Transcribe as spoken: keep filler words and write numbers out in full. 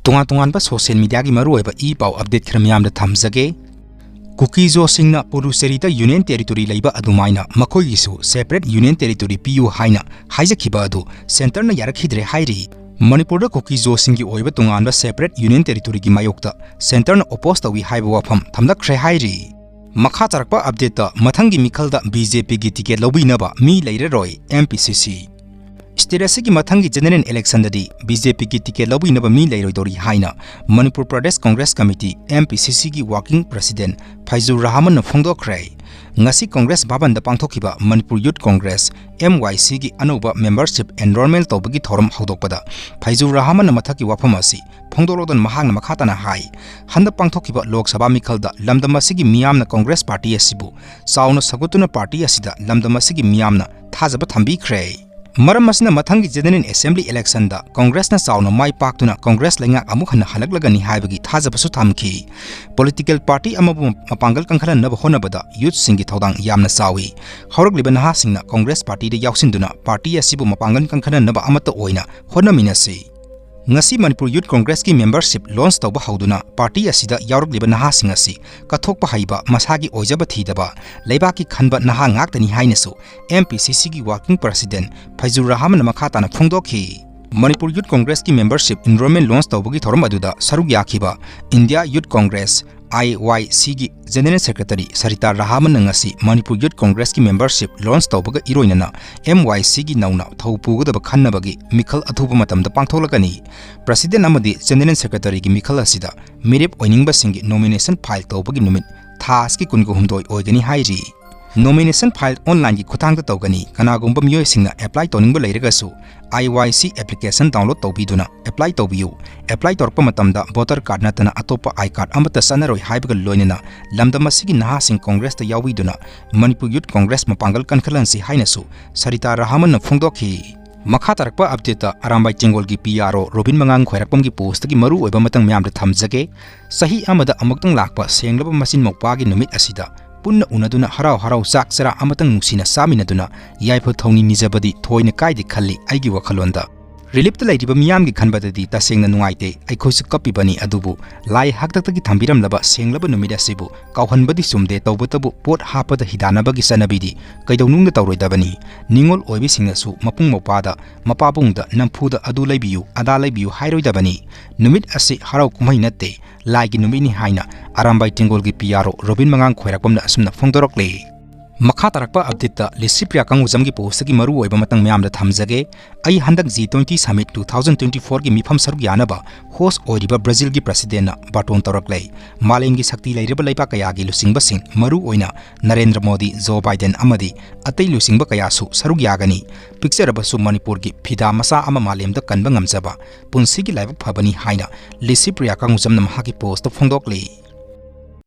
ꯇꯣꯉꯥꯟ ꯇꯣꯉꯥꯟꯕ social mediaꯒꯤ ꯃꯔꯨꯑꯣꯏꯕ ꯏ ꯄꯥꯎ update ꯈꯔ ꯃꯤꯌꯥꯝꯗ ꯊꯝꯖꯒꯦ꯫ ꯀꯨꯀꯤꯖꯣꯁꯤꯡꯅ ꯄꯨꯗꯨꯆꯦꯔꯤꯗ union territory ꯂꯩꯕ ꯑꯗꯨꯃꯥꯏꯅ ꯃꯈꯣꯏꯒꯤꯁꯨ separate union territory ꯄꯤꯌꯨ ꯍꯥꯏꯅ ꯍꯥꯏꯖꯈꯤꯕ ꯑꯗꯨ centreꯅ ꯌꯥꯔꯛꯈꯤꯗ꯭ꯔꯦ ꯍꯥꯏꯔꯤ꯫ ꯃꯅꯤꯄꯨꯔꯗ ꯀꯨꯀꯤꯖꯣꯁꯤꯡꯒꯤ ꯑꯣꯏꯕ ꯇꯣꯉꯥꯟꯕ separate union territoryꯒꯤ ꯃꯥꯌꯣꯛꯇ centreꯅ oppose ꯇꯧꯏ ꯍꯥꯏꯕ ꯋꯥꯐꯝ ꯊꯝꯂꯛꯈ꯭ꯔꯦ ꯍꯥꯏꯔꯤ꯫ ꯃꯈꯥ ꯇꯥꯔꯛꯄ updateꯇ ꯃꯊꯪꯒꯤ ꯃꯤꯈꯜꯗ BJPꯒꯤ ticket ꯂꯧꯕꯤꯅꯕ ꯃꯤ ꯂꯩꯔꯔꯣꯏ, MPCC꯫ State ꯑꯁꯤꯒꯤ ꯃꯊꯪꯒꯤ general electionꯗꯗꯤ BJPꯒꯤ ticket ꯂꯧꯕꯤꯅꯕ ꯃꯤ ꯂꯩꯔꯣꯏꯗꯧꯔꯤ ꯍꯥꯏꯅ Manipur Pradesh Congress Committee, MPCCꯒꯤ working president ꯐꯩꯖꯨꯔ ꯔꯍꯃꯟꯅ ꯐꯣꯡꯗꯣꯛꯈ꯭ꯔꯦ꯫ ꯉꯁꯤ Congress ꯚꯕꯟꯗ ꯄꯥꯡꯊꯣꯛꯈꯤꯕ Manipur Youth Congress, MYCꯒꯤ ꯑꯅꯧꯕ membership enrollment ꯇꯧꯕꯒꯤ ꯊꯧꯔꯝ ꯍꯧꯗꯣꯛꯄꯗ ꯐꯩꯖꯨꯔ ꯔꯍꯃꯟꯅ ꯃꯊꯛꯀꯤ ꯋꯥꯐꯝ ꯑꯁꯤ ꯐꯣꯡꯗꯣꯛꯂꯗꯨꯅ ꯃꯍꯥꯛꯅ ꯃꯈꯥ ꯇꯥꯅ ꯍꯥꯏ, ꯍꯟꯗꯛ ꯄꯥꯡꯊꯣꯛꯈꯤꯕ ꯂꯣꯛ ꯁꯚꯥ ꯃꯤꯈꯜꯗ ꯂꯝꯗꯝ ꯑꯁꯤꯒꯤ ꯃꯤꯌꯥꯝꯅ Congress party ꯑꯁꯤꯕꯨ ꯆꯥꯎꯅ ꯁꯧꯒꯠꯇꯨꯅ party ꯑꯁꯤꯗ ꯂꯝꯗꯝ ꯑꯁꯤꯒꯤ ꯃꯤꯌꯥꯝꯅ ꯊꯥꯖꯕ ꯊꯝꯕꯤꯈ꯭ꯔꯦ꯫ ꯃꯔꯝ ꯑꯁꯤꯅ ꯃꯊꯪꯒꯤ general assembly electionꯗ Congressꯅ ꯆꯥꯎꯅ ꯃꯥꯏ ꯄꯥꯛꯇꯨꯅ Congress ꯂꯩꯉꯥꯛ ꯑꯃꯨꯛ ꯍꯟꯅ ꯍꯜꯂꯛꯂꯒꯅꯤ ꯍꯥꯏꯕꯒꯤ ꯊꯥꯖꯕꯁꯨ ꯊꯝꯈꯤ꯫ Political party ꯑꯃꯕꯨ ꯃꯄꯥꯡꯒꯜ ꯀꯟꯈꯠꯍꯟꯅꯕ ꯍꯣꯠꯅꯕꯗ youthꯁꯤꯡꯒꯤ ꯊꯧꯗꯥꯡ ꯌꯥꯝꯅ ꯆꯥꯎꯏ꯫ ꯍꯧꯔꯛꯂꯤꯕ ꯅꯍꯥꯁꯤꯡꯅ Congress partyꯗ ꯌꯥꯎꯁꯤꯟꯗꯨꯅ party ꯑꯁꯤꯕꯨ ꯃꯄꯥꯡꯒꯜ ꯀꯟꯈꯠꯍꯟꯅꯕ ꯑꯃꯠꯇ ꯑꯣꯏꯅ ꯍꯣꯠꯅꯃꯤꯟꯅꯁꯤ꯫ ꯉꯁꯤ Manipur Youth Congressꯀꯤ membership launch ꯇꯧꯕ ꯍꯧꯗꯨꯅ party ꯑꯁꯤꯗ ꯌꯥꯎꯔꯛꯂꯤꯕ ꯅꯍꯥꯁꯤꯡ ꯑꯁꯤ ꯀꯠꯊꯣꯛꯄ ꯍꯩꯕ, ꯃꯁꯥꯒꯤ ꯑꯣꯏꯖꯕ ꯊꯤꯗꯕ, ꯂꯩꯕꯥꯛꯀꯤ ꯈꯟꯕ ꯅꯍꯥ ꯉꯥꯛꯇꯅꯤ ꯍꯥꯏꯅꯁꯨ MPCCꯒꯤ working president ꯐꯩꯖꯨꯔ ꯔꯍꯃꯟꯅ ꯃꯈꯥ ꯇꯥꯅ ꯐꯣꯡꯗꯣꯛꯈꯤ꯫ Manipur Youth Congressꯀꯤ membership enrollment launch ꯇꯧꯕꯒꯤ ꯊꯧꯔꯝ ꯑꯗꯨꯗ ꯁꯔꯨꯛ ꯌꯥꯈꯤꯕ India Youth Congress, IYCꯒꯤ General Secretary Sarita ꯔꯍꯃꯟꯅ ꯉꯁꯤ Manipur Youth Congressꯀꯤ membership launch ꯇꯧꯕꯒ ꯏꯔꯣꯏꯅꯅ MYCꯒꯤ ꯅꯧꯅ ꯊꯧ ꯄꯨꯒꯗꯕ ꯈꯟꯅꯕꯒꯤ ꯃꯤꯈꯜ ꯑꯊꯨꯕ ꯃꯇꯝꯗ ꯄꯥꯡꯊꯣꯛꯂꯒꯅꯤ꯫ President ꯑꯃꯗꯤ General Secretaryꯒꯤ ꯃꯤꯈꯜ ꯑꯁꯤꯗ ꯃꯤꯔꯦꯞ ꯑꯣꯏꯅꯤꯡꯕꯁꯤꯡꯒꯤ nomination file ꯇꯧꯕꯒꯤ ꯅꯨꯃꯤꯠ ꯊꯥ ꯑꯁꯤꯒꯤ ꯀꯨꯟꯒ ꯍꯨꯝꯗꯣꯏ ꯑꯣꯏꯒꯅꯤ ꯍꯥꯏꯔꯤ꯫ Nomination file onlineꯒꯤ ꯈꯨꯠꯊꯥꯡꯗ ꯇꯧꯒꯅꯤ꯫ ꯀꯅꯥꯒꯨꯝꯕ ꯃꯤꯑꯣꯏꯁꯤꯡꯅ apply ꯇꯧꯅꯤꯡꯕ ꯂꯩꯔꯒꯁꯨ IYC application download ꯇꯧꯕꯤꯗꯨꯅ apply ꯇꯧꯕꯤꯌꯨ꯫ Apply ꯇꯧꯔꯛꯄ ꯃꯇꯝꯗ voter card ꯅꯠꯇꯅ ꯑꯇꯣꯞꯄ I card ꯑꯃꯠꯇ ꯆꯠꯅꯔꯣꯏ ꯍꯥꯏꯕꯒ ꯂꯣꯏꯅꯅ ꯂꯝꯗꯝ ꯑꯁꯤꯒꯤ ꯅꯍꯥꯁꯤꯡ Congressꯇ ꯌꯥꯎꯕꯤꯗꯨꯅ Manipur Youth Congress ꯃꯄꯥꯡꯒꯜ ꯀꯟꯈꯠꯍꯟꯁꯤ ꯍꯥꯏꯅꯁꯨ ꯁꯔꯤꯇꯥ ꯔꯍꯃꯟꯅ ꯐꯣꯡꯗꯣꯛꯈꯤ꯫ ꯃꯈꯥ ꯇꯥꯔꯛꯄ updateꯇ ꯑꯔꯥꯝꯕꯥꯏ ꯆꯦꯡꯒꯣꯜꯒꯤ PRO ꯔꯣꯕꯤꯟ ꯃꯉꯥꯡ ꯈ꯭ꯋꯥꯏꯔꯥꯛꯄꯝꯒꯤ postꯇꯒꯤ ꯃꯔꯨꯑꯣꯏꯕ ꯃꯇꯥꯡ ꯃꯌꯥꯝꯗ ꯊꯝꯖꯒꯦ꯫ ꯆꯍꯤ ꯑꯃꯗ ꯑꯃꯨꯛꯇꯪ ꯂꯥꯛꯄ ꯁꯦꯡꯂꯕ ꯃꯆꯤꯟ ꯃꯧꯄ꯭ꯋꯥꯒꯤ ꯅꯨꯃꯤꯠ ꯑꯁꯤꯗ ꯄꯨꯟꯅ ꯎꯅꯗꯨꯅ ꯍꯔꯥꯎ ꯍꯔꯥꯎ ꯆꯥꯛ ꯆꯔꯥ ꯑꯃꯇꯪ ꯅꯨꯡꯁꯤꯅ ꯆꯥꯃꯤꯟꯅꯗꯨꯅ ꯌꯥꯏꯐ ꯊꯧꯅꯤ ꯅꯤꯖꯕꯗꯤ ꯊꯣꯏꯅ ꯀꯥꯏꯗꯦ ꯈꯜꯂꯤ ꯑꯩꯒꯤ ꯋꯥꯈꯜꯂꯣꯟꯗ꯫ ꯔꯤꯂꯤꯞꯇ ꯂꯩꯔꯤꯕ ꯃꯤꯌꯥꯝꯒꯤ ꯈꯟꯕꯗꯗꯤ ꯇꯁꯦꯡꯅ ꯅꯨꯡꯉꯥꯏꯇꯦ, ꯑꯩꯈꯣꯏꯁꯨ ꯀꯞꯄꯤꯕꯅꯤ꯫ ꯑꯗꯨꯕꯨ ꯂꯥꯏ ꯍꯥꯛꯇꯛꯇꯒꯤ ꯊꯝꯕꯤꯔꯝꯂꯕ ꯁꯦꯡꯂꯕ ꯅꯨꯃꯤꯠ ꯑꯁꯤꯕꯨ ꯀꯥꯎꯍꯟꯕꯗꯤ ꯆꯨꯝꯗꯦ꯫ ꯇꯧꯕꯇꯕꯨ ꯄꯣꯠ ꯍꯥꯞꯄꯗ ꯍꯤꯗꯥꯟꯅꯕꯒꯤ ꯆꯠꯅꯕꯤꯗꯤ ꯀꯩꯗꯧꯅꯨꯡꯗ ꯇꯧꯔꯣꯏꯗꯕꯅꯤ꯫ ꯅꯤꯉꯣꯜ ꯑꯣꯏꯕꯤꯁꯤꯡꯅꯁꯨ ꯃꯄꯨꯡ ꯃꯧꯄꯥꯗ, ꯃꯄꯥꯕꯨꯡꯗ ꯅꯝꯐꯨꯗ ꯑꯗꯨ ꯂꯩꯕꯤꯌꯨ, ꯑꯗꯥ ꯂꯩꯕꯤꯌꯨ ꯍꯥꯏꯔꯣꯏꯗꯕꯅꯤ꯫ ꯅꯨꯃꯤꯠ ꯑꯁꯤ ꯍꯔꯥꯎ ꯀꯨꯝꯍꯩ ꯅꯠꯇꯦ, ꯂꯥꯏꯒꯤ ꯅꯨꯃꯤꯠꯅꯤ ꯍꯥꯏꯅ ꯑꯔꯥꯝꯕꯥꯏ ꯇꯦꯡꯒꯣꯜꯒꯤ ꯄꯤ ꯑꯥꯔ ꯑꯣ ꯔꯣꯕꯤꯟ ꯃꯉꯥꯡ ꯈ꯭ꯋꯥꯏꯔꯥꯛꯄꯝꯅ ꯑꯁꯨꯝꯅ ꯐꯣꯡꯗꯣꯔꯛꯂꯤ꯫ ꯃꯈꯥ ꯇꯥꯔꯛꯄ ꯑꯞꯗꯦꯠꯇ ꯂꯤꯁꯤ ꯄ꯭ꯔꯤꯌꯥ ꯀꯪꯒꯨꯖꯝꯒꯤ ꯄꯣꯁꯇꯒꯤ ꯃꯔꯨ ꯑꯣꯏꯕ ꯃꯇꯥꯡ ꯃꯌꯥꯝꯗ ꯊꯝꯖꯒꯦ꯫ ꯑꯩ ꯍꯟꯗꯛ G twenty submit two thousand twenty ꯐꯣꯔꯒꯤ ꯃꯤꯐꯝ ꯁꯔꯨꯛ ꯌꯥꯅꯕ ꯍꯣꯁ ꯑꯣꯏꯔꯤꯕ ꯕ꯭ꯔꯥꯖꯤꯜꯒꯤ ꯄ꯭ꯔꯁꯤꯗꯦꯟꯅ ꯕꯥꯔꯇꯣꯟ ꯇꯧꯔꯛꯂꯦ꯫ ꯃꯥꯂꯦꯝꯒꯤ ꯁꯛꯇꯤ ꯂꯩꯔꯕ ꯂꯩꯕꯥꯛ ꯀꯌꯥꯒꯤ ꯂꯨꯆꯤꯡꯕꯁꯤꯡ, ꯃꯔꯨ ꯑꯣꯏꯅ ꯅꯔꯦꯟꯗ꯭ꯔ ꯃꯣꯗꯤ, ꯖꯣ ꯕꯥꯏꯗꯦꯟ ꯑꯃꯗꯤ ꯑꯇꯩ ꯂꯨꯆꯤꯡꯕ ꯀꯌꯥꯁꯨ ꯁꯔꯨꯛ ꯌꯥꯒꯅꯤ꯫ ꯄꯤꯛꯆꯔꯕꯁꯨ ꯃꯅꯤꯄꯨꯔꯒꯤ ꯐꯤꯗꯥ ꯃꯆꯥ ꯑꯃ ꯃꯥꯂꯦꯝꯗ ꯀꯟꯕ ꯉꯝꯖꯕ ꯄꯨꯟꯁꯤꯒꯤ ꯂꯥꯏꯕꯛ ꯐꯕꯅꯤ ꯍꯥꯏꯅ ꯂꯤꯁꯤ ꯄ꯭ꯔꯤꯌꯥ ꯀꯪꯒꯨꯖꯝꯅ ꯃꯍꯥꯛꯀꯤ ꯄꯣꯁꯇ ꯐꯣꯡꯗꯣꯛꯂꯤ꯫